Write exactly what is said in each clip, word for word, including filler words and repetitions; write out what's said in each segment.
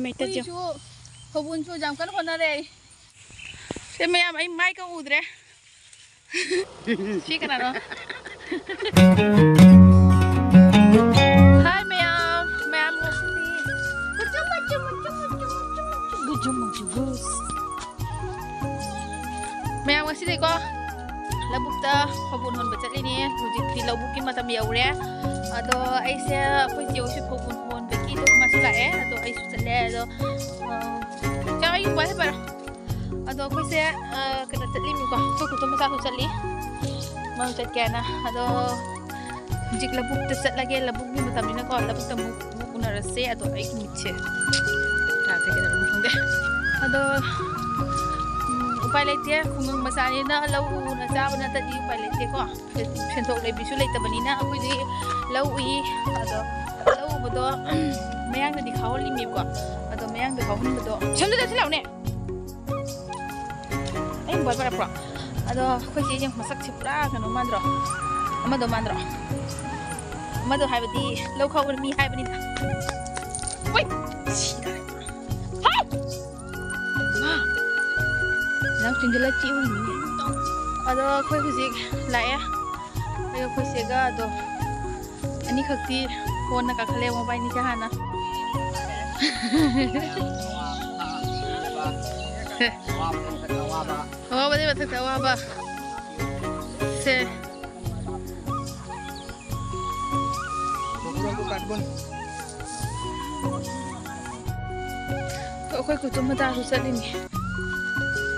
ꯃꯩꯇꯩ ꯆꯦ꯫ ꯑꯩꯈꯣꯏꯁꯨ ꯐꯧꯕꯨꯟꯁꯨ ꯌꯥꯝ ꯀꯟꯅ ꯍꯣꯠꯅꯔꯦ꯫ ꯁꯦ ꯃꯌꯥꯝ, ꯑꯩ ꯃꯥꯏ ꯀ ꯎꯗ꯭ꯔꯦ꯫ ꯁꯤ ꯀꯅꯥꯅꯣ? ꯍꯥꯏ ꯃꯌꯥꯝ, ꯃꯌꯥꯝ ꯉꯁꯤꯗꯤ ꯒꯨꯖꯨ ꯃꯆꯨ, ꯃꯆꯨ, ꯃꯆꯨ, ꯃꯆꯨ, ꯃꯆꯨ, ꯒꯨꯖꯨ ꯃꯆꯨ, ꯒꯨꯁ꯫ ꯃꯌꯥꯝ ꯉꯁꯤꯗꯤꯀꯣ ꯂꯧꯕꯨꯛꯇ ꯐꯧꯕꯨꯟ ꯍꯣꯟꯕ ꯆꯠꯂꯤꯅꯦ꯫ ꯍꯧꯖꯤꯛꯇꯤ ꯂꯧꯕꯨꯛꯀꯤ ꯃꯇꯝ ꯌꯧꯔꯦ꯫ ꯑꯗꯣ ꯑꯩꯁꯦ ꯑꯩꯈꯣꯏ ꯆꯦ ꯍꯣꯏꯁꯨ ꯐꯧꯕꯨꯟ ꯍꯣꯟꯕꯒꯤ ꯑꯗꯨꯝ ꯃꯥꯁꯨ ꯂꯥꯛꯑꯦ꯫ ꯑꯗꯣ ꯑꯩꯁꯨ ꯆꯠꯂꯦ꯫ ꯑꯗꯣ ꯑ, ꯆꯦ ꯍꯣꯏ ꯋꯥ ꯍꯥꯏꯕꯔꯣ? ꯑꯗꯣ ꯑꯩꯈꯣꯏꯁꯦ ꯑ, ꯀꯩꯅꯣ ꯆꯠꯂꯤꯅꯤꯀꯣ, ꯑꯩꯈꯣꯏ ꯈꯨꯇꯣ ꯃꯆꯥꯁꯨ ꯆꯠꯂꯤ, ꯃꯥꯁꯨ ꯆꯠꯀꯦ ꯍꯥꯏꯅ꯫ ꯑꯗꯣ ꯍꯧꯖꯤꯛ ꯂꯧꯕꯨꯛꯇ ꯆꯠꯂꯒꯦ꯫ ꯂꯧꯕꯨꯛꯀꯤ ꯃꯇꯝꯅꯤꯅꯀꯣ ꯂꯧꯕꯨꯛꯇ ꯑꯃꯨꯛ, ꯑꯃꯨꯛ ꯎꯅꯔꯁꯦ꯫ ꯑꯗꯣ ꯑꯩꯒꯤ ꯃꯤꯠꯁꯦ ꯌꯥꯗ꯭ꯔꯦ, ꯀꯩꯗꯧꯔꯝꯅꯣ ꯈꯪꯗꯦ꯫ ꯑꯗꯣ ꯎꯝ, ꯎꯄꯥꯏ ꯂꯩꯇꯦ, ꯈꯨꯡꯒꯪ ꯃꯆꯥꯅꯤꯅ ꯂꯧ ꯎꯅ ꯆꯥꯕ ꯅꯠꯇꯗꯤ ꯎꯄꯥꯏ ꯂꯩꯇꯦꯀꯣ꯫ ꯁꯦꯟꯊꯣꯛ ꯂꯩꯕꯤꯁꯨ ꯂꯩꯇꯕꯅꯤꯅ ꯑꯩꯈꯣꯏꯗꯤ ꯂꯧ ꯎꯏ꯫ ꯑꯗꯣ ꯂꯧ ꯎꯕꯗꯣ ꯃꯌꯥꯡꯅꯗꯤ ꯈꯥꯎꯍꯜꯂꯤꯅꯦꯕꯀꯣ꯫ ꯑꯗꯣ ꯃꯌꯥꯡꯗ ꯈꯥꯎꯍꯟꯕꯗꯣ ꯁꯣꯝꯗ ꯆꯠꯁꯤꯜꯂꯛꯎꯅꯦ꯫ ꯑꯩ ꯃꯣꯕꯥꯏꯜ ꯄꯥꯏꯔꯛꯄ꯭ꯔꯣ? ꯑꯗꯣ ꯑꯩꯈꯣꯏ ꯆꯦꯁꯦ ꯃꯁꯛꯁꯦ ꯄꯨꯔꯥ ꯀꯩꯅꯣ ꯃꯥꯟꯗ꯭ꯔꯣ? ꯑꯃꯗꯣ ꯃꯥꯟꯗ꯭ꯔꯣ? ꯑꯃꯗꯣ ꯍꯥꯏꯕꯗꯤ ꯂꯧ ꯈꯥꯎꯕ ꯃꯤ ꯍꯥꯏꯕꯅꯤꯗ꯫ ꯍꯣꯏ! ꯁꯤꯗ ꯍꯥꯏꯕ꯭ꯔꯣ? ꯍꯥꯏ! ꯃꯥ! ꯅꯪ ꯆꯤꯡꯁꯤꯜꯂ ꯆꯦꯛꯎꯔꯤꯅꯤꯅꯦ꯫ ꯑꯗꯣ ꯑꯩꯈꯣꯏ ꯍꯧꯖꯤꯛ ꯂꯥꯛꯑꯦ꯫ ꯑꯩꯒ ꯑꯩꯈꯣꯏ ꯆꯦꯒ ꯑꯗꯣ ꯑꯅꯤꯈꯛꯇꯤ ꯀꯣꯟꯅ ꯀꯥꯈꯠꯂꯦ ꯃꯣꯕꯥꯏꯜꯅꯤꯁꯦ ꯍꯥꯟꯅ꯫ ꯑꯋꯥꯕꯗꯤ ꯃꯊꯛꯇ ꯑꯋꯥꯕ꯫ ꯁꯦ꯫ ꯑꯩꯈꯣꯏ ꯀꯨꯇꯨꯝ ꯃꯆꯥꯁꯨ ꯆꯠꯂꯤꯅꯤ꯫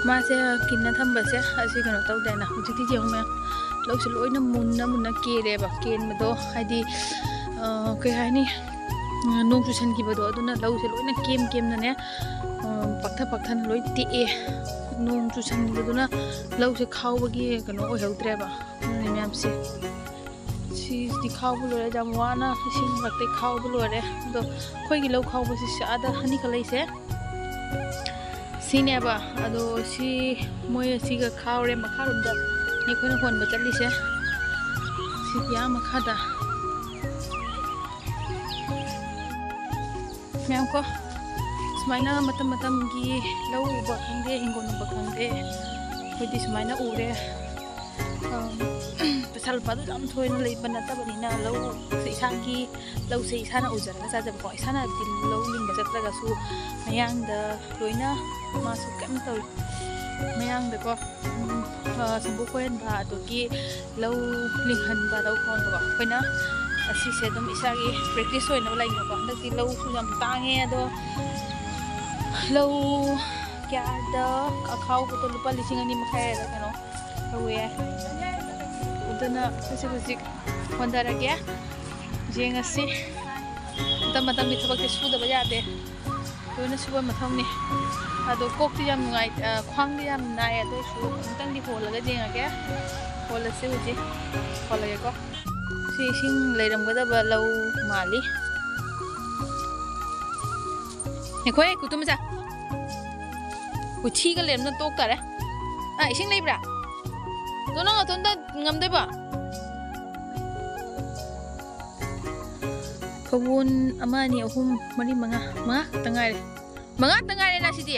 ꯃꯥꯁꯦ ꯀꯤꯟꯅ ꯊꯝꯕꯁꯦ ꯑꯁꯤ ꯀꯩꯅꯣ ꯇꯧꯗꯦꯅ꯫ ꯍꯧꯖꯤꯛꯇꯤ ꯌꯦꯡꯉꯨ ꯃꯌꯥꯝ, ꯂꯧꯁꯦ ꯂꯣꯏꯅ ꯃꯨꯟꯅ ꯃꯨꯟꯅ ꯀꯦꯜꯂꯦꯕ꯫ ꯀꯦꯟꯕꯗꯣ ꯍꯥꯏꯗꯤ, ꯑ, ꯀꯩ ꯍꯥꯏꯅꯤ, ꯑ, ꯅꯣꯡ ꯆꯨꯁꯟꯈꯤꯕꯗꯣ ꯑꯗꯨꯅ ꯂꯧꯁꯦ ꯂꯣꯏꯅ ꯀꯦꯝ ꯀꯦꯝꯅꯅꯦ, ꯑ, ꯄꯛꯊ ꯄꯛꯊꯅ ꯂꯣꯏ ꯇꯦꯛꯑꯦ꯫ ꯅꯣꯡ ꯆꯨꯁꯟꯈꯤꯕꯗꯨꯅ ꯂꯧꯁꯦ ꯈꯥꯎꯕꯒꯤ ꯀꯩꯅꯣ ꯑꯣꯏꯍꯧꯗ꯭ꯔꯦꯕ꯫ ꯑꯗꯨꯅꯦ ꯃꯌꯥꯝꯁꯦ꯫ ꯁꯤꯗꯤ ꯈꯥꯎꯕ ꯂꯣꯏꯔꯦ, ꯌꯥꯝ ꯋꯥꯅ ꯏꯁꯤꯡ ꯃꯔꯛꯇꯩ ꯈꯥꯎꯕ ꯂꯣꯏꯔꯦ꯫ ꯑꯗꯣ ꯑꯩꯈꯣꯏꯒꯤ ꯂꯧ ꯈꯥꯎꯕꯁꯤ ꯁꯤ ꯑꯥꯗ ꯑꯅꯤꯈꯛ ꯂꯩꯁꯦ ꯁꯤꯅꯦꯕ꯫ ꯑꯗꯣ ꯁꯤ ꯃꯣꯏ ꯑꯁꯤꯒ ꯈꯥꯎꯔꯦ, ꯃꯈꯥꯔꯣꯝꯗ ꯑꯩꯈꯣꯏꯅ ꯍꯣꯟꯕ ꯆꯠꯂꯤꯁꯦ꯫ ꯁꯤꯗꯤ ꯑꯥ ꯃꯈꯥꯗ꯫ ꯃꯌꯥꯝ ꯀꯣ, ꯁꯨꯃꯥꯏꯅ ꯃꯇꯝ ꯃꯇꯝꯒꯤ ꯂꯧ ꯎꯕ ꯈꯪꯗꯦ, ꯍꯤꯡꯒꯣꯜ ꯎꯕ ꯈꯪꯗꯦ, ꯑꯩꯈꯣꯏꯗꯤ ꯁꯨꯃꯥꯏꯅ ꯎꯔꯦ꯫ ꯑꯝ, ꯄꯩꯁꯥ ꯂꯨꯄꯥꯗꯨ ꯌꯥꯝ ꯊꯣꯏꯅ ꯂꯩꯕ ꯅꯠꯇꯕꯅꯤꯅ, ꯂꯧꯁꯦ ꯏꯁꯥꯒꯤ ꯂꯧꯁꯦ ꯏꯁꯥꯅ ꯎꯖꯔꯒ ꯆꯥꯖꯕꯀꯣ꯫ ꯏꯁꯥꯅ ꯂꯧ ꯂꯤꯡꯕ ꯆꯠꯇ꯭ꯔꯒꯁꯨ ꯃꯌꯥꯡꯗ ꯂꯣꯏꯅ ꯃꯥꯁꯨ ꯀꯩꯝ ꯇꯧꯏ꯫ ꯃꯌꯥꯡꯗꯀꯣ, ꯎꯝ, ꯑ, ꯁꯝꯕꯨ ꯈꯣꯏꯍꯟꯕ, ꯑꯗꯒꯤ ꯂꯧ ꯂꯤꯡꯍꯟꯕ, ꯂꯧ ꯈꯣꯟꯕꯀꯣ꯫ ꯑꯩꯈꯣꯏꯅ ꯑꯁꯤꯁꯦ ꯑꯗꯨꯝ ꯏꯁꯥꯒꯤ practice ꯑꯣꯏꯅꯕ ꯂꯩꯅꯀꯣ꯫ ꯍꯟꯗꯛꯇꯤ ꯂꯧꯁꯨ ꯌꯥꯝ ꯇꯥꯡꯉꯦ, ꯑꯗꯣ ꯂꯧ ꯀꯌꯥꯗ ꯑꯈꯥꯎꯕꯗ ꯂꯨꯄꯥ ꯂꯤꯁꯤꯡ ꯑꯅꯤ ꯃꯈꯥꯏ ꯍꯥꯏꯔ ꯀꯩꯅꯣ ꯂꯧꯋꯦ꯫ ꯑꯗꯨꯅ ꯑꯩꯁꯦ ꯍꯧꯖꯤꯛ ꯍꯣꯟꯊꯔꯒꯦ, ꯌꯦꯡꯉꯁꯤ꯫ ꯃꯇꯝ ꯃꯇꯝꯒꯤ ꯊꯕꯛꯁꯦ ꯁꯨꯗꯕ ꯌꯥꯗꯦ, ꯂꯣꯏꯅ ꯁꯨꯕ ꯃꯊꯧꯅꯤ꯫ ꯑꯗꯣ ꯀꯣꯛꯇꯤ ꯌꯥꯝ ꯅꯨꯡꯉꯥꯏ, ꯑ, ꯈ꯭ꯋꯥꯡꯗꯤ ꯌꯥꯝ ꯅꯥꯏ, ꯑꯗꯨ ꯑꯣꯏꯔꯁꯨ ꯑꯃꯨꯛꯇꯪꯗꯤ ꯍꯣꯜꯂꯒ ꯌꯦꯡꯉꯒꯦ꯫ ꯍꯣꯜꯂꯁꯤ ꯍꯧꯖꯤꯛ, ꯍꯣꯜꯂꯒꯦꯀꯣ꯫ ꯁꯤ ꯏꯁꯤꯡ ꯂꯩꯔꯝꯒꯗꯕ ꯂꯧ ꯃꯥꯜꯂꯤ꯫ ꯉꯥꯏꯈꯣꯍꯦ, ꯀꯨꯇꯨ ꯃꯆꯥ꯫ ꯎꯊꯤꯒ ꯂꯩꯔꯝꯅ ꯇꯣꯛ ꯇꯥꯔꯦ꯫ ꯑ, ꯏꯁꯤꯡ ꯂꯩꯕ꯭ꯔꯥ? ꯑꯗꯣ ꯅꯪ ꯅꯇꯣꯝꯇ ꯉꯝꯗꯣꯏꯕ? ꯐꯧꯕꯣꯟ ꯑꯃ, ꯑꯅꯤ, ꯑꯍꯨꯝ, ꯃꯔꯤ, ꯃꯉꯥ, ꯃꯉꯥ ꯈꯛꯇ ꯉꯥꯏꯔꯦ꯫ ꯃꯉꯥ ꯈꯛꯇ ꯉꯥꯏꯔꯦ ꯂꯥꯁꯤꯗꯤ꯫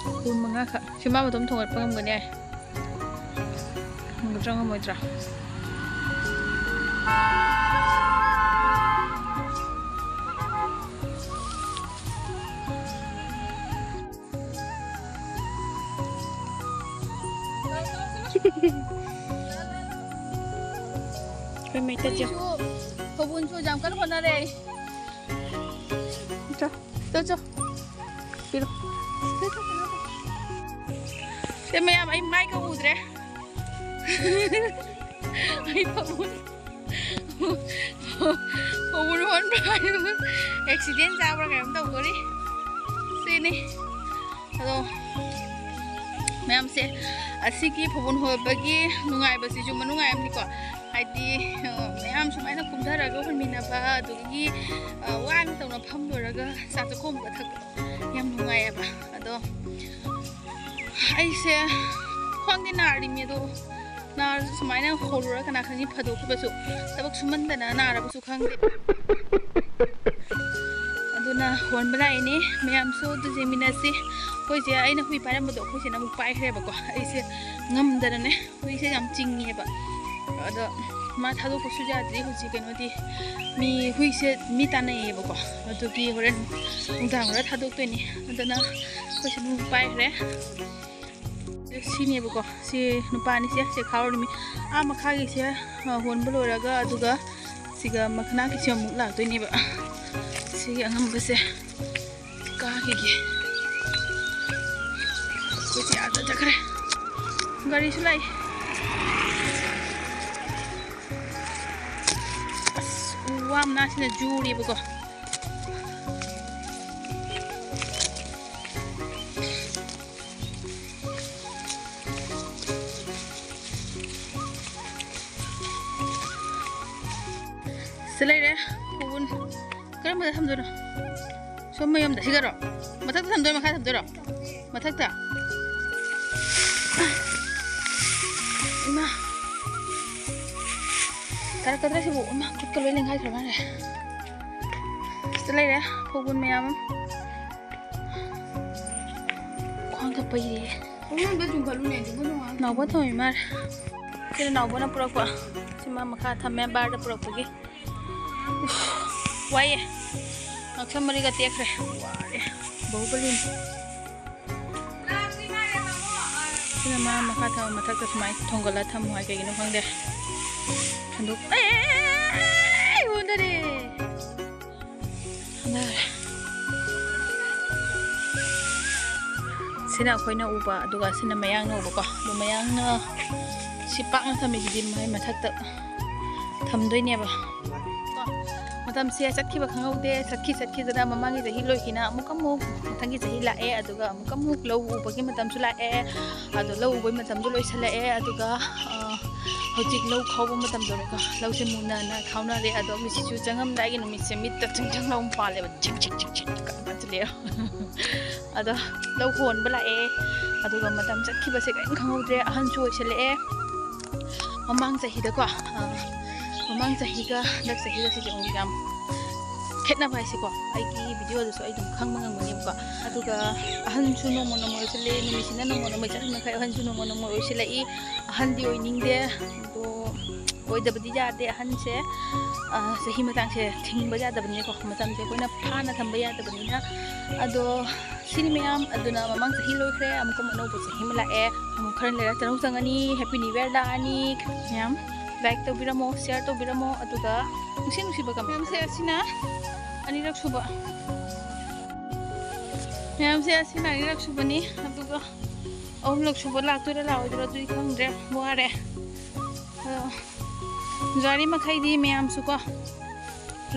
ꯐꯧꯕꯣꯟ ꯃꯉꯥꯈꯛ꯫ ꯁꯤ ꯃꯥ ꯃꯇꯣꯝ ꯊꯣꯡꯒꯠꯄ ꯉꯝꯒꯅꯤ ꯍꯥꯏ꯫ ꯉꯝꯒꯗ꯭ꯔꯥ ꯉꯝꯃꯣꯏꯗ꯭ꯔꯥ? ꯑꯩꯈꯣꯏ ꯃꯩꯇꯩ ꯆꯦ꯫ ꯑꯩꯈꯣꯏꯁꯨ ꯐꯧꯕꯣꯟꯁꯨ ꯌꯥꯝ ꯀꯟꯅ ꯍꯣꯠꯅꯔꯦ꯫ ꯆꯣ, ꯆꯣ, ꯆꯣ꯫ ꯄꯤꯔꯣ꯫ ꯁꯦ ꯃꯌꯥꯝ, ꯑꯩ ꯃꯥꯏꯒ ꯎꯗ꯭ꯔꯦ꯫ ꯑꯩ ꯐꯧꯕꯣꯟ, ꯐꯧꯕꯣꯟ ꯍꯣꯟꯕ ꯍꯥꯏꯕ accident ꯆꯥꯕ꯭ꯔꯥ ꯀꯩꯅꯣꯝ ꯇꯧꯗꯣꯔꯤ꯫ ꯁꯤꯅꯤ꯫ ꯑꯗꯣ ꯃꯌꯥꯝꯁꯦ, ꯑꯁꯤꯒꯤ ꯐꯧꯕꯣꯟ ꯍꯣꯟꯕꯒꯤ ꯅꯨꯡꯉꯥꯏꯕꯁꯤꯁꯨ ꯃꯅꯨꯡꯉꯥꯏ ꯑꯃꯅꯤꯀꯣ꯫ ꯍꯥꯏꯗꯤ, ꯑ, ꯃꯌꯥꯝ ꯁꯨꯃꯥꯏꯅ ꯀꯨꯝꯊꯔꯒ ꯍꯣꯟꯃꯤꯟꯅꯕ, ꯑꯗꯒꯤ, ꯑ, ꯋꯥꯅ ꯇꯧꯅ ꯐꯝ ꯂꯣꯏꯔꯒ ꯆꯥ ꯆꯥꯛꯈꯣꯝꯒ ꯊꯛꯄꯗꯣ ꯌꯥꯝ ꯅꯨꯡꯉꯥꯏꯌꯦꯕ꯫ ꯑꯗꯣ ꯑꯩꯁꯦ ꯈ꯭ꯋꯥꯡꯗꯤ ꯅꯥꯔꯤꯃꯤ, ꯑꯗꯣ ꯅꯥꯔꯁꯨ ꯁꯨꯃꯥꯏꯅ ꯍꯣꯜꯂꯨꯔ ꯀꯅꯥ ꯈꯪꯅꯤ ꯐꯗꯣꯛꯈꯤꯕꯁꯨ꯫ ꯊꯕꯛ ꯁꯨꯃꯟꯗꯅ ꯅꯥꯔꯕꯁꯨ ꯈꯪꯗꯦ꯫ ꯍꯣꯟꯕ ꯂꯥꯛꯏꯅꯦ꯫ ꯃꯌꯥꯝꯁꯨ ꯑꯗꯨ ꯌꯦꯡꯃꯤꯟꯅꯁꯤ꯫ ꯑꯩꯈꯣꯏꯁꯦ, ꯑꯩꯅ ꯍꯨꯏ ꯄꯥꯏꯔꯝꯕꯗꯣ ꯑꯩꯈꯣꯏꯁꯦꯅ ꯑꯃꯨꯛ ꯄꯥꯏꯈ꯭ꯔꯦꯕꯀꯣ꯫ ꯑꯩꯁꯦ ꯉꯝꯗꯅꯅꯦ, ꯍꯨꯏꯁꯦ ꯌꯥꯝ ꯆꯤꯡꯉꯦꯕ꯫ ꯑꯗꯣ ꯃꯥ ꯊꯥꯗꯣꯛꯄꯁꯨ ꯌꯥꯗ꯭ꯔꯤ ꯍꯧꯖꯤꯛ꯫ ꯀꯩꯅꯣꯗꯤ, ꯃꯤ ꯍꯨꯏꯁꯦ ꯃꯤ ꯇꯥꯟꯅꯩꯌꯦꯕꯀꯣ꯫ ꯑꯗꯨꯒꯤ ꯍꯣꯔꯦꯟ ꯅꯨꯡꯗꯥꯡ ꯈꯔ ꯊꯥꯗꯣꯛꯇꯣꯏꯅꯤ꯫ ꯑꯗꯨꯅ ꯑꯩꯈꯣꯏꯁꯦ ꯑꯃꯨꯛ ꯄꯥꯏꯈ꯭ꯔꯦ꯫ ꯁꯤꯅꯦꯕꯀꯣ, ꯁꯤ ꯅꯨꯄꯥ ꯑꯅꯤꯁꯦ, ꯁꯦ ꯈꯥꯎꯔꯤꯃꯤ꯫ ꯑꯥ ꯃꯈꯥꯒꯤꯁꯦ, ꯑ, ꯍꯣꯟꯕ ꯂꯣꯏꯔꯒ, ꯑꯗꯨꯒ ꯁꯤꯒ ꯃꯈꯅꯥꯒꯤꯁꯦ ꯑꯃꯨꯛ ꯂꯥꯛꯇꯣꯏꯅꯦꯕ꯫ ꯁꯤꯒꯤ ꯑꯉꯝꯕꯁꯦ ꯀꯥꯈꯤꯒꯦ꯫ ꯑꯩꯈꯣꯏꯁꯦ ꯑꯥꯗ ꯆꯠꯈ꯭ꯔꯦ꯫ ꯒꯥꯔꯤꯁꯨ ꯂꯥꯛꯏ꯫ ꯑꯁ, ꯎ ꯋꯥ ꯃꯅꯥꯁꯤꯅ ꯖꯨꯔꯤꯕꯀꯣ꯫ ꯁꯤ ꯂꯩꯔꯦ, ꯐꯧꯒꯨꯟ꯫ ꯀꯔꯝꯕꯗ ꯊꯝꯗꯣꯏꯅꯣ? ꯁꯣꯝ ꯃꯌꯣꯝꯗ, ꯁꯤꯒꯔꯣ? ꯃꯊꯛꯇ ꯊꯝꯗꯣꯏꯔꯣ, ꯃꯈꯥ ꯊꯝꯗꯣꯏꯔꯣ? ꯃꯊꯛꯇ? ꯏꯃꯥ! ꯇꯥꯔꯛꯀꯗ꯭ꯔꯥ ꯁꯤꯕꯨ? ꯏꯃꯥ, ꯈꯨꯠꯀ ꯂꯣꯏ ꯂꯦꯡꯒꯥꯏꯈ꯭ꯔ ꯃꯥꯜꯂꯦ꯫ ꯁꯤꯗ ꯂꯩꯔꯦ, ꯐꯧꯒꯨꯟ ꯃꯌꯥꯝ ꯑꯃ꯫ ꯈ꯭ꯋꯥꯡꯒ ꯄꯩꯔꯦ꯫ ꯈꯣꯡꯅꯥꯡꯗ ꯆꯨꯝꯈꯠꯂꯨꯅꯦ, ꯆꯨꯝꯈꯠꯂꯨ ꯍꯥꯏ꯫ ꯅꯥꯎꯕ ꯊꯝꯃꯤ ꯃꯥꯜꯂꯦ꯫ ꯁꯤꯅ ꯅꯥꯎꯕꯅ ꯄꯨꯔꯛꯄ꯫ ꯁꯤ ꯃꯥ ꯃꯈꯥ ꯊꯝꯃꯦ, ꯕꯥꯔꯗ ꯄꯨꯔꯛꯄꯒꯤ꯫ ꯎꯐ, ꯋꯥꯏꯌꯦ꯫ ꯉꯛꯁꯝ ꯃꯔꯤꯒ ꯇꯦꯛꯈ꯭ꯔꯦ꯫ ꯋꯥꯔꯦ꯫ ꯕꯥꯍꯨꯕꯂꯤꯅꯤ꯫ ꯁꯤꯅ ꯃꯥ ꯃꯈꯥ ꯊꯝꯃ ꯃꯊꯛꯇ ꯁꯨꯃꯥꯏꯅ ꯊꯣꯡꯒꯠꯂ ꯊꯝꯃꯨ ꯍꯥꯏ, ꯀꯩꯒꯤꯅꯣ ꯈꯪꯗꯦ꯫ ꯍꯟꯗꯣꯛ-, ꯑꯦ, ꯑꯣꯟꯊꯔꯦ꯫ ꯁꯤꯅ ꯑꯩꯈꯣꯏꯅ ꯎꯕ, ꯑꯗꯨꯒ ꯁꯤꯅ ꯃꯌꯥꯡꯅ ꯎꯕꯀꯣ꯫ ꯑꯗꯣ ꯃꯌꯥꯡꯅ ꯁꯤ ꯄꯥꯛꯅ ꯊꯝꯃꯤꯁꯤꯗꯤ ꯃꯥꯏ ꯃꯊꯛꯇ ꯊꯝꯗꯣꯏꯅꯦꯕ꯫ ꯃꯇꯝꯁꯦ ꯆꯠꯈꯤꯕ ꯈꯪꯍꯧꯗꯦ, ꯆꯠꯈꯤ ꯆꯠꯈꯤꯗꯅ ꯃꯃꯥꯡꯒꯤ ꯆꯍꯤ ꯂꯣꯏꯈꯤꯅ ꯑꯃꯨꯛ ꯑꯃꯨꯛ ꯃꯊꯪꯒꯤ ꯆꯍꯤ ꯂꯥꯛꯑꯦ, ꯑꯗꯨꯒ ꯑꯃꯨꯛ ꯑꯃꯨꯛ ꯂꯧ ꯎꯕꯒꯤ ꯃꯇꯝꯁꯨ ꯂꯥꯛꯑꯦ꯫ ꯑꯗꯣ ꯂꯧ ꯎꯕꯒꯤ ꯃꯇꯝꯁꯨ ꯂꯣꯏꯁꯤꯜꯂꯛꯑꯦ, ꯑꯗꯨꯒ, ꯑ, ꯍꯧꯖꯤꯛ ꯂꯧ ꯈꯥꯎꯕ ꯃꯇꯝꯗꯧꯔꯦꯀꯣ꯫ ꯂꯧꯁꯦ ꯃꯨꯟꯅꯅ ꯈꯥꯎꯅꯔꯦ꯫ ꯑꯗꯣ ꯃꯤꯠꯁꯤꯁꯨ ꯆꯪꯉꯝꯗꯥꯏꯒꯤ ꯅꯨꯃꯤꯠꯁꯦ ꯃꯤꯠꯇ ꯆꯤꯡ ꯆꯤꯡ ꯂꯥꯎꯅ ꯄꯥꯜꯂꯦꯕ꯫ ꯆꯤꯡ ꯆꯤꯡ ꯆꯤꯡ ꯆꯤꯡ ꯀꯟꯅ ꯄꯥꯟꯁꯤꯜꯂꯛꯑꯦ꯫ ꯑꯗꯣ ꯂꯧ ꯍꯣꯟꯕ ꯂꯥꯛꯑꯦ꯫ ꯑꯗꯨꯒ ꯃꯇꯝ ꯆꯠꯈꯤꯕꯁꯦ ꯀꯔꯤꯝ ꯈꯪꯍꯧꯗ꯭ꯔꯦ꯫ ꯑꯍꯟꯁꯨ ꯑꯣꯏꯁꯜꯂꯛꯑꯦ꯫ ꯃꯃꯥꯡ ꯆꯍꯤꯗꯀꯣ, ꯑ, ꯃꯃꯥꯡ ꯆꯍꯤꯒ ꯍꯟꯗꯛ ꯆꯍꯤꯒꯁꯤꯗꯤ ꯑꯃꯨꯛ ꯌꯥꯝ ꯈꯦꯠꯅꯕ ꯍꯥꯏꯁꯦꯀꯣ, ꯑꯩꯒꯤ ꯚꯤꯗꯤꯑꯣꯗꯁꯨ ꯑꯩ ꯑꯗꯨꯝ ꯈꯪꯕ ꯉꯝꯒꯅꯦꯕꯀꯣ꯫ ꯑꯗꯨꯒ ꯑꯍꯟꯁꯨ ꯅꯣꯡꯃ ꯅꯣꯡꯃ ꯑꯣꯏꯁꯤꯜꯂꯦ, ꯅꯨꯃꯤꯠꯁꯤꯅ ꯅꯣꯡꯃ ꯅꯣꯡꯃ ꯆꯠꯂꯤꯃꯈꯩ ꯑꯍꯟꯁꯨ ꯅꯣꯡꯃ ꯅꯣꯡꯃ ꯑꯣꯏꯁꯤꯜꯂꯛꯏ꯫ ꯑꯍꯟꯗꯤ ꯑꯣꯏꯅꯤꯡꯗꯦ, ꯑꯗꯣ ꯑꯣꯏꯗꯕꯗꯤ ꯌꯥꯗꯦ꯫ ꯑꯍꯟꯁꯦ, ꯑ, ꯆꯍꯤ ꯃꯇꯥꯡꯁꯦ ꯊꯤꯡꯕ ꯌꯥꯗꯕꯅꯤꯅꯀꯣ, ꯃꯇꯝꯁꯦ ꯑꯩꯈꯣꯏꯅ ꯐꯥꯅ ꯊꯝꯕ ꯌꯥꯗꯕꯅꯤꯅ꯫ ꯑꯗꯣ ꯁꯤꯅꯤ ꯃꯌꯥꯝ꯫ ꯑꯗꯨꯅ ꯃꯃꯥꯡ ꯆꯍꯤ ꯂꯣꯏꯈ꯭ꯔꯦ, ꯑꯃꯨꯛꯀ ꯑꯅꯧꯕ ꯆꯍꯤ ꯑꯃ ꯂꯥꯛꯑꯦ꯫ ꯑꯃꯨꯛ ꯈꯔ ꯂꯩꯔ ꯆꯅꯧ ꯆꯪꯉꯅꯤ, Happy New Year ꯂꯥꯛꯑꯅꯤ꯫ ꯃꯌꯥꯝ like ꯇꯧꯕꯤꯔꯝꯃꯣ, share ꯇꯧꯕꯤꯔꯝꯃꯣ, ꯑꯗꯨꯒ ꯅꯨꯡꯁꯤ ꯅꯨꯡꯁꯤꯕ comment ꯃꯌꯥꯝꯁꯦ ꯑꯁꯤꯅ ꯑꯅꯤꯔꯛ ꯁꯨꯕ꯫ ꯃꯌꯥꯝꯁꯦ ꯑꯁꯤꯅ ꯑꯅꯤꯔꯛ ꯁꯨꯕꯅꯤ꯫ ꯑꯗꯨꯒ ꯑꯍꯨꯝꯂꯛ ꯁꯨꯕ ꯂꯥꯛꯇꯣꯏꯔꯥ ꯂꯥꯛꯑꯣꯏꯗꯣꯏꯔꯥ ꯑꯗꯨꯗꯤ ꯈꯪꯗ꯭ꯔꯦ, ꯋꯥꯔꯦ꯫ ꯑꯗꯣ ꯌꯥꯔꯤ ꯃꯈꯩꯗꯤ ꯃꯌꯥꯝꯁꯨꯀꯣ,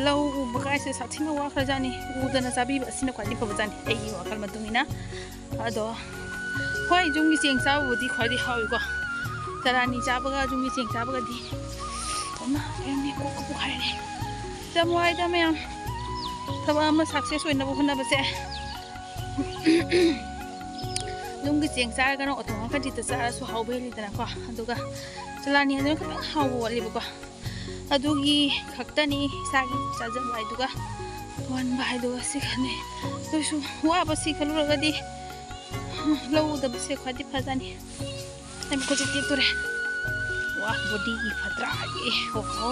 ꯂꯧ ꯎꯕ ꯀꯥꯏꯁꯦ ꯁꯥꯊꯤꯅ ꯋꯥꯈ꯭ꯔꯖꯥꯠꯅꯤ꯫ ꯎꯗꯅ ꯆꯥꯕꯤꯕ ꯑꯁꯤꯅ ꯈ꯭ꯋꯥꯏꯗꯒꯤ ꯐꯕꯖꯥꯠꯅꯤ, ꯑꯩꯒꯤ ꯋꯥꯈꯜ ꯃꯇꯨꯡ ꯏꯟꯅ꯫ ꯑꯗꯣ ꯍꯣꯏ, ꯌꯨꯝꯒꯤ ꯆꯦꯡ ꯆꯥꯕꯕꯨꯗꯤ ꯈ꯭ꯋꯥꯏꯗꯒꯤ ꯍꯥꯎꯏꯀꯣ꯫ ꯆꯔꯥꯅꯤ ꯆꯥꯕꯒ ꯌꯨꯝꯒꯤ ꯆꯦꯡ ꯆꯥꯕꯒꯗꯤ ꯑꯃ ꯀꯩꯅꯣꯅꯦ, ꯀꯣꯛꯀ ꯄꯣꯛꯈꯥꯏꯔꯦ꯫ ꯌꯥꯝ ꯋꯥꯏꯗ ꯃꯌꯥꯝ, ꯊꯕꯛ ꯑꯃ success ꯑꯣꯏꯅꯕ ꯍꯣꯠꯅꯕꯁꯦ꯫ ꯌꯨꯝꯒꯤ ꯆꯦꯡ ꯆꯥꯔꯒꯅ ꯑꯣꯊꯣꯡ ꯈꯖꯤꯛꯇ ꯆꯥꯔꯁꯨ ꯍꯥꯎꯕ ꯍꯦꯜꯂꯤꯗꯅꯀꯣ꯫ ꯑꯗꯨꯒ ꯆꯂꯥꯅꯤ ꯑꯗꯨꯅ ꯈꯤꯇꯪ ꯍꯥꯎꯕ ꯋꯥꯠꯂꯦꯕꯀꯣ꯫ ꯑꯗꯨꯒꯤ ꯈꯛꯇꯅꯤ ꯏꯁꯥꯒꯤ ꯆꯥꯖꯕ ꯍꯥꯏꯗꯨꯒ ꯋꯥꯟꯕ ꯍꯥꯏꯗꯨꯒ ꯁꯤ ꯈꯛꯅꯤ꯫ ꯑꯗꯨꯁꯨ ꯋꯥꯕꯁꯤ ꯈꯜꯂꯨꯔꯒꯗꯤ ꯂꯧ ꯎꯗꯕꯁꯦ ꯈ꯭ꯋꯥꯏꯗꯤ ꯐꯖꯅꯤ꯫ ꯑꯩ ꯃꯈꯨꯠꯁꯦ ꯇꯦꯛꯇꯣꯔꯦ꯫ ꯋꯥ, body ꯐꯠꯇ꯭ꯔꯥ? ꯑꯦ, ꯍꯣ, ꯍꯣ꯫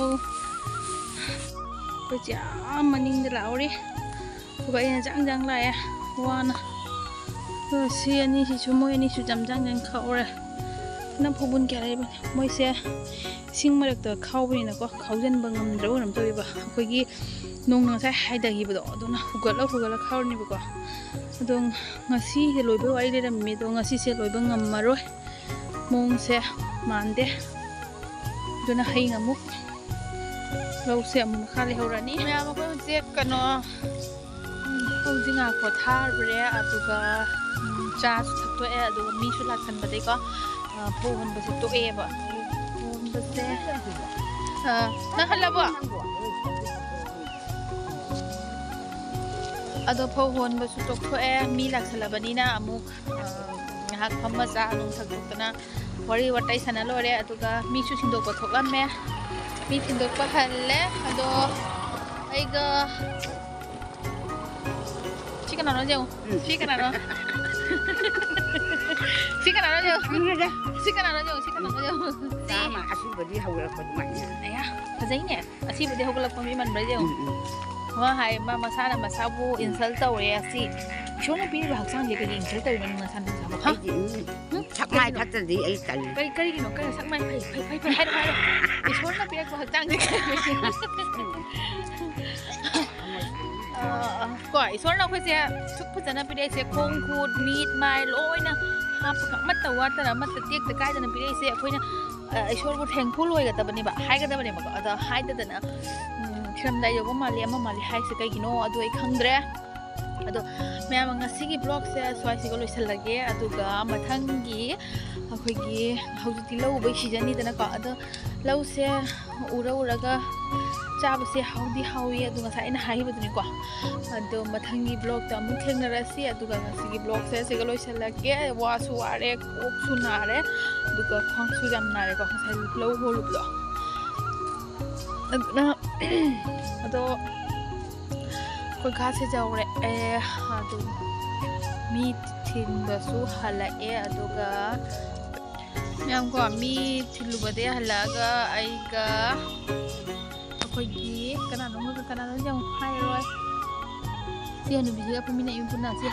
ꯑꯩꯈꯣꯏ ꯆꯦ ꯑꯥ ꯃꯅꯤꯡꯗ ꯂꯥꯛꯍꯧꯔꯤ꯫ ꯑꯗꯨꯒ ꯑꯩꯅ ꯖꯥꯡ ꯖꯥꯡ ꯂꯥꯛꯑꯦ, ꯋꯥꯅ꯫ ꯑꯗꯣ ꯁꯤ ꯑꯅꯤꯁꯤꯁꯨ, ꯃꯣꯏ ꯑꯅꯤꯁꯨ ꯌꯥꯝ ꯖꯥꯡ ꯖꯥꯡ ꯈꯥꯛꯍꯧꯔꯦ꯫ ꯅꯪ ꯐꯧꯕꯨꯟ ꯀꯌꯥ ꯂꯩꯕꯅꯤ? ꯃꯣꯏꯁꯦ ꯏꯁꯤꯡ ꯃꯔꯛꯇ ꯈꯥꯎꯕꯅꯤꯅꯀꯣ, ꯈꯥꯎꯖꯟꯕ ꯉꯝꯗ꯭ꯔꯕ ꯀꯩꯅꯣꯝ ꯇꯧꯋꯦꯕ꯫ ꯑꯩꯈꯣꯏꯒꯤ ꯅꯣꯡ ꯉꯁꯥꯏ ꯍꯥꯏꯊꯈꯤꯕꯗꯣ, ꯑꯗꯨꯅ ꯍꯨꯒꯠꯂ ꯍꯨꯒꯠꯂ ꯈꯥꯎꯔꯅꯦꯕꯀꯣ꯫ ꯑꯗꯣ ꯉꯁꯤꯁꯦ ꯂꯣꯏꯕ ꯋꯥꯔꯤ ꯂꯩꯔꯝꯃꯤ, ꯑꯗꯣ ꯉꯁꯤꯁꯦ ꯂꯣꯏꯕ ꯉꯝꯃꯔꯣꯏ꯫ ꯃꯑꯣꯡꯁꯦ ꯃꯥꯟꯗꯦ꯫ ꯑꯗꯨꯅ ꯍꯌꯦꯡ ꯑꯃꯨꯛ ꯂꯧꯁꯦ ꯑꯃꯨꯛ ꯃꯈꯥ ꯂꯩꯍꯧꯔꯅꯤ꯫ ꯃꯌꯥꯝ, ꯑꯩꯈꯣꯏ ꯍꯧꯖꯤꯛ ꯀꯩꯅꯣ, ꯎꯝ, ꯍꯧꯖꯤꯛ ꯉꯥꯏꯍꯥꯛ ꯄꯣꯊꯥꯔꯨꯔꯦ, ꯑꯗꯨꯒ, ꯎꯝ, ꯆꯥꯁꯨ ꯊꯛꯇꯣꯛꯑꯦ, ꯑꯗꯨꯒ ꯃꯤꯁꯨ ꯂꯥꯛꯁꯟꯕꯗꯒꯤꯀꯣ, ꯑ, ꯐꯧ ꯍꯣꯟꯕꯁꯦ ꯇꯣꯛꯑꯦꯕ꯫ ꯐꯧ ꯍꯣꯟꯕꯁꯦ, ꯑ, ꯅꯪ ꯍꯜꯂꯕꯣ? ꯑꯗꯣ ꯐꯧ ꯍꯣꯟꯕꯁꯨ ꯇꯣꯛꯊꯣꯛꯑꯦ, ꯃꯤ ꯂꯥꯛꯁꯜꯂꯕꯅꯤꯅ ꯑꯃꯨꯛ, ꯑ, ꯉꯥꯏꯍꯥꯛ ꯐꯝꯃ ꯆꯥ ꯅꯨꯡ ꯊꯛꯇꯣꯛꯇꯅ ꯋꯥꯔꯤ ꯋꯥꯇꯥꯏ ꯁꯥꯟꯅ ꯂꯣꯏꯔꯦ꯫ ꯑꯗꯨꯒ ꯃꯤꯁꯨ ꯊꯤꯟꯗꯣꯛꯄ ꯊꯣꯛꯂꯝꯃꯦ, ꯃꯤ ꯊꯤꯟꯗꯣꯛꯄ ꯍꯜꯂꯦ꯫ ꯑꯗꯣ ꯑꯩ ꯑꯗꯣ ꯁꯤ ꯀꯅꯥꯅꯣ ꯌꯦꯡꯉꯨ꯫ ꯎꯝ꯫ ꯁꯤ ꯀꯅꯥꯅꯣ? ꯁꯤ ꯀꯅꯥꯅꯣ ꯌꯦꯡꯉꯨ꯫ ꯈꯪꯗꯦꯗ꯫ ꯁꯤ ꯀꯅꯥꯅꯣ ꯌꯦꯡꯉꯨ꯫ ꯁꯤ ꯀꯅꯥꯅꯣ ꯌꯦꯡꯉꯨ꯫ ꯆꯥꯝꯃ ꯑꯁꯤꯕꯗꯤ ꯍꯧꯔꯛꯄ ꯑꯗꯨꯃꯥꯏꯅ꯫ ꯑꯌꯥ, ꯐꯖꯩꯅꯦ꯫ ꯑꯁꯤꯕꯨꯗꯤ ꯍꯧꯒꯠꯂꯛꯄ ꯃꯤ ꯃꯟꯕ꯭ꯔꯥ ꯌꯦꯡꯉꯨ꯫ ꯎꯝ, ꯎꯝ꯫ ꯋꯥ ꯍꯥꯏ, ꯃꯥ ꯃꯁꯥꯅ ꯃꯁꯥꯕꯨ insult ꯇꯧꯔꯦ꯫ ꯑꯁꯤ ꯏꯁꯣꯔꯅ ꯄꯤꯔꯤꯕ ꯍꯛꯆꯥꯡꯁꯦ ꯀꯩꯒꯤ insult ꯇꯧꯔꯤꯅꯣ ꯅꯪ ꯅꯁꯥ ꯅꯁꯥꯕꯨ? ꯍꯥ? ꯑꯩꯗꯤ ꯎꯝ, ꯍꯨꯝ? ꯁꯛ ꯃꯥꯏ ꯀꯔꯤꯒꯤꯅꯣ? ꯐꯠꯇꯗꯤ ꯑꯩ ꯇꯜꯂꯤ꯫ ꯀꯔꯤ, ꯀꯔꯤꯒꯤꯅꯣ? ꯀꯔꯤ ꯁꯛ ꯃꯥꯏ ꯐꯩ, ꯐꯩ, ꯐꯩ, ꯐꯩ ꯍꯥꯏꯔꯣ, ꯍꯥꯏꯔꯣ꯫ ꯏꯁꯣꯔꯅ ꯄꯤꯔꯛꯄ ꯍꯛꯆꯥꯡꯁꯦ ꯀꯩꯒꯤ? ꯑ, ꯑ, ꯀꯣ, ꯏꯁꯣꯔꯅ ꯑꯩꯈꯣꯏꯁꯦ ꯁꯨꯛ ꯐꯖꯅ ꯄꯤꯔꯛꯏꯁꯦ, ꯈꯣꯡ ꯈꯨꯠ ꯃꯤꯠ ꯃꯥꯏ ꯂꯣꯏꯅ ꯍꯥꯞꯄꯒ ꯑꯃꯠꯇ ꯋꯥꯠꯇꯅ ꯑꯃꯠꯇ ꯇꯦꯛꯇ ꯀꯥꯏꯗꯅ ꯄꯤꯔꯛꯏꯁꯦ ꯑꯩꯈꯣꯏꯅ, ꯑ, ꯏꯁꯣꯔꯕꯨ thankful ꯑꯣꯏꯒꯗꯕꯅꯦꯕ, ꯍꯥꯏꯒꯗꯕꯅꯦꯕꯀꯣ꯫ ꯑꯗꯣ ꯍꯥꯏꯗꯗꯅ, ꯎꯝ, ꯊꯤꯔꯝꯗꯥꯏ ꯌꯧꯕ ꯃꯥꯜꯂꯤ ꯑꯃ ꯃꯥꯜꯂꯤ ꯍꯥꯏꯁꯦ ꯀꯩꯒꯤꯅꯣ ꯑꯗꯨ ꯑꯩ ꯈꯪꯗ꯭ꯔꯦ꯫ ꯑꯗꯣ ꯃꯌꯥꯝ, ꯉꯁꯤꯒꯤ vlogꯁꯦ ꯁ꯭ꯋꯥꯏꯁꯤꯒ ꯂꯣꯏꯁꯤꯜꯂꯒꯦ꯫ ꯑꯗꯨꯒ ꯃꯊꯪꯒꯤ ꯑꯩꯈꯣꯏꯒꯤ ꯍꯧꯖꯤꯛꯇꯤ ꯂꯧ ꯎꯕꯒꯤ seasonꯅꯤꯗꯅꯀꯣ, ꯑꯗꯣ ꯂꯧꯁꯦ ꯎꯔ ꯎꯔꯒ ꯆꯥꯕꯁꯦ ꯍꯥꯎꯗꯤ ꯍꯥꯎꯏ, ꯑꯗꯣ ꯉꯁꯥꯏ ꯑꯩꯅ ꯍꯥꯏꯈꯤꯕꯗꯨꯅꯤꯀꯣ꯫ ꯑꯗꯣ ꯃꯊꯪꯒꯤ vlogꯇ ꯑꯃꯨꯛ ꯊꯦꯡꯅꯔꯁꯤ꯫ ꯑꯗꯨꯒ ꯉꯁꯤꯒꯤ vlogꯁꯦ ꯁꯤꯒ ꯂꯣꯏꯁꯤꯜꯂꯒꯦ꯫ ꯋꯥꯁꯨ ꯋꯥꯔꯦ, ꯀꯣꯛꯁꯨ ꯅꯥꯔꯦ, ꯑꯗꯨꯒ ꯈ꯭ꯋꯥꯡꯁꯨ ꯌꯥꯝ ꯅꯥꯔꯦꯀꯣ ꯉꯁꯥꯏ ꯂꯧ ꯍꯣꯜꯂꯨꯕꯗꯣ꯫ ꯑꯗꯨꯅ ꯑꯗꯣ ꯑꯩꯈꯣꯏ ꯈꯥꯁꯦ ꯌꯧꯔꯛꯑꯦ꯫ ꯑꯗꯨ ꯃꯤ ꯊꯤꯟꯕꯁꯨ ꯍꯜꯂꯛꯑꯦ꯫ ꯑꯗꯨꯒ ꯃꯌꯥꯝꯀꯣ, ꯃꯤ ꯊꯤꯜꯂꯨꯕꯗꯩ ꯍꯜꯂꯛꯑꯒ ꯑꯩꯒ ꯑꯩꯈꯣꯏꯒꯤ ꯀꯅꯥꯅꯣ ꯑꯃꯒ, ꯀꯅꯥꯅꯣ ꯌꯥꯝ ꯍꯥꯏꯔꯣꯏ꯫ ꯁꯤ ꯍꯅꯨꯕꯤꯁꯤꯒ ꯐꯝꯃꯤꯟꯅꯩ ꯄꯨꯟꯅ꯫ ꯁꯤ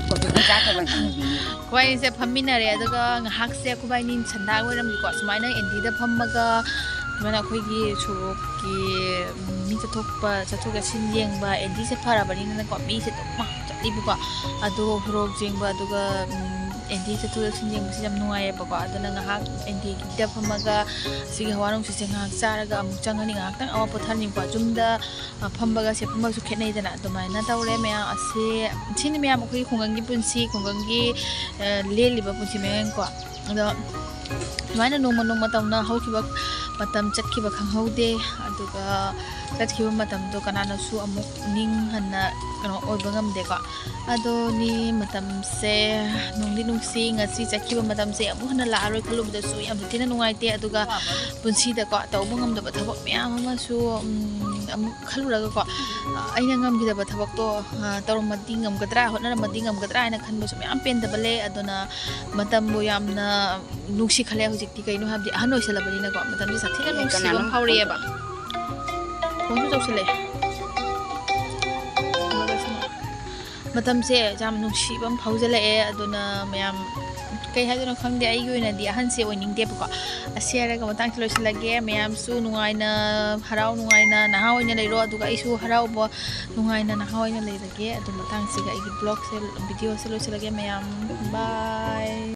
ꯀꯣꯐꯤ ꯈꯔ ꯆꯥꯈ꯭ꯔꯕꯅꯤ ꯍꯅꯨꯕꯤꯅꯤ꯫ ꯑꯩꯈꯣꯏ ꯑꯅꯤꯁꯦ ꯐꯝꯃꯤꯟꯅꯔꯦ꯫ ꯑꯗꯨꯒ ꯉꯥꯏꯍꯥꯛꯁꯦ ꯑꯩꯈꯣꯏ ꯑꯅꯤ ꯁꯟꯗꯥ ꯑꯣꯏꯔꯝꯃꯤꯀꯣ꯫ ꯁꯨꯃꯥꯏꯅ ꯑꯦꯟꯗꯤꯗ ꯐꯝꯃꯒ ꯁꯨꯃꯥꯏꯅ ꯑꯩꯈꯣꯏꯒꯤ ꯁꯣꯔꯣꯛꯀꯤ, ꯎꯝ, ꯃꯤ ꯆꯠꯊꯣꯛꯄ, ꯆꯠꯊꯣꯛ ꯆꯠꯁꯤꯟ ꯌꯦꯡꯕ, ꯑꯦꯟꯗꯤꯁꯦ ꯐꯔꯕꯅꯤꯅꯀꯣ, ꯃꯤꯁꯦ ꯑꯗꯨꯝ ꯆꯠꯂꯤꯕꯀꯣ꯫ ꯑꯗꯣ ꯁꯣꯔꯣꯛ ꯌꯦꯡꯕ, ꯑꯗꯨꯒ, ꯎꯝ, ꯑꯦꯟꯗꯤ ꯆꯠꯊꯣꯛ ꯆꯠꯁꯤꯟ ꯌꯦꯡꯕꯁꯦ ꯌꯥꯝ ꯅꯨꯡꯉꯥꯏꯌꯦꯕꯀꯣ꯫ ꯑꯗꯨꯅ ꯉꯥꯏꯍꯥꯛ ꯑꯦꯟꯗꯤꯒꯤꯗ ꯐꯝꯃꯒ ꯁꯤꯒꯤ ꯍꯋꯥ ꯅꯨꯡꯁꯤꯠꯁꯦ ꯉꯥꯏꯍꯥꯛ ꯆꯥꯔꯒ ꯑꯃꯨꯛ ꯆꯪꯉꯅꯤ, ꯉꯥꯏꯍꯥꯛꯇꯪ ꯑꯋꯥ ꯄꯣꯊꯥꯅꯤꯡꯕ꯫ ꯌꯨꯝꯗ, ꯑ, ꯐꯝꯕꯒ ꯁꯦ ꯐꯝꯕꯒꯁꯨ ꯈꯦꯠꯅꯩꯗꯅ, ꯑꯗꯨꯃꯥꯏꯅ ꯇꯧꯔꯦ ꯃꯌꯥꯝ꯫ ꯑꯁꯤ, ꯁꯤꯅꯤ ꯃꯌꯥꯝ ꯑꯩꯈꯣꯏꯒꯤ ꯈꯨꯡꯒꯪꯒꯤ ꯄꯨꯟꯁꯤ, ꯈꯨꯡꯒꯪꯒꯤ, ꯑ, ꯂꯦꯜꯂꯤꯕ ꯄꯨꯟꯁꯤ ꯃꯌꯥꯝꯀꯣ꯫ ꯑꯗꯣ ꯁꯨꯃꯥꯏꯅ ꯅꯣꯡꯃ ꯅꯣꯡꯃ ꯇꯧꯅ ꯍꯧꯈꯤꯕ ꯃꯇꯝ ꯆꯠꯈꯤꯕ ꯈꯪꯍꯧꯗꯦ꯫ ꯑꯗꯨꯒ ꯆꯠꯈꯤꯕ ꯃꯇꯝꯗꯣ ꯀꯅꯥꯅꯁꯨ ꯑꯃꯨꯛ ꯅꯤꯡꯍꯟꯅ ꯀꯩꯅꯣ ꯑꯣꯏꯕ ꯉꯝꯗꯦꯀꯣ꯫ ꯑꯗꯨꯅꯤ, ꯃꯇꯝꯁꯦ ꯅꯨꯡꯗꯤ ꯅꯨꯡꯁꯤ꯫ ꯉꯁꯤ ꯆꯠꯈꯤꯕ ꯃꯇꯝꯁꯦ ꯑꯃꯨꯛ ꯍꯟꯅ ꯂꯥꯛꯑꯔꯣꯏ ꯈꯜꯂꯨꯕꯗꯁꯨ ꯌꯥꯝꯅ ꯊꯤꯅ ꯅꯨꯡꯉꯥꯏꯇꯦ꯫ ꯑꯗꯨꯒ ꯄꯨꯟꯁꯤꯗꯀꯣ ꯇꯧꯕ ꯉꯝꯗꯕ ꯊꯕꯛ ꯃꯌꯥꯝ ꯑꯃꯁꯨ, ꯎꯝ, ꯑꯃꯨꯛ ꯈꯜꯂꯨꯔꯒꯀꯣ, ꯑꯩꯅ ꯉꯝꯈꯤꯗꯕ ꯊꯕꯛꯇꯣ, ꯑ, ꯇꯧꯔꯝꯃꯗꯤ ꯉꯝꯒꯗ꯭ꯔꯥ, ꯍꯣꯠꯅꯔꯝꯃꯗꯤ ꯉꯝꯒꯗ꯭ꯔꯥ ꯍꯥꯏꯅ ꯈꯟꯕꯁꯨ ꯃꯌꯥꯝ ꯄꯦꯟꯗꯕ ꯂꯩ꯫ ꯑꯗꯨꯅ ꯃꯇꯝꯕꯨ ꯌꯥꯝꯅ ꯅꯨꯡꯁꯤꯈꯠꯂꯦ ꯍꯧꯖꯤꯛꯇꯤ꯫ ꯀꯩꯅꯣ ꯍꯥꯏꯕꯗꯤ ꯑꯍꯟ ꯑꯣꯏꯁꯜꯂꯕꯅꯤꯅꯀꯣ, ꯃꯇꯝꯁꯦ ꯁꯥꯊꯤꯅ ꯅꯨꯡꯁꯤꯕ ꯑꯃ ꯐꯥꯎꯔꯛꯑꯦꯕ꯫ ꯐꯣꯟꯁꯨ ꯇꯧꯁꯜꯂꯛꯑꯦ꯫ ꯃꯇꯝꯁꯦ ꯌꯥꯝ ꯅꯨꯡꯁꯤꯕ ꯑꯃ ꯐꯥꯎꯖꯜꯂꯛꯑꯦ꯫ ꯑꯗꯨꯅ ꯃꯌꯥꯝ, ꯀꯩ ꯍꯥꯏꯗꯣꯏꯅꯣ ꯈꯪꯗꯦ꯫ ꯑꯩꯒꯤ ꯑꯣꯏꯅꯗꯤ ꯑꯍꯟꯁꯦ ꯑꯣꯏꯅꯤꯡꯗꯦꯕꯀꯣ꯫ ꯑꯁꯤ ꯍꯥꯏꯔꯒ ꯃꯇꯥꯡꯁꯤ ꯂꯣꯏꯁꯤꯜꯂꯒꯦ꯫ ꯃꯌꯥꯝꯁꯨ ꯅꯨꯡꯉꯥꯏꯅ, ꯍꯔꯥꯎ ꯅꯨꯡꯉꯥꯏꯅ ꯅꯍꯥ ꯑꯣꯏꯅ ꯂꯩꯔꯣ꯫ ꯑꯗꯨꯒ ꯑꯩꯁꯨ ꯍꯔꯥꯎꯕ ꯅꯨꯡꯉꯥꯏꯅ ꯅꯍꯥ ꯑꯣꯏꯅ ꯂꯩꯔꯒꯦ꯫ ꯑꯗꯨ ꯃꯇꯥꯡꯁꯤꯒ ꯑꯩꯒꯤ vlogꯁꯦ, videoꯁꯦ ꯂꯣꯏꯁꯤꯜꯂꯒꯦ ꯃꯌꯥꯝ꯫ Bye꯫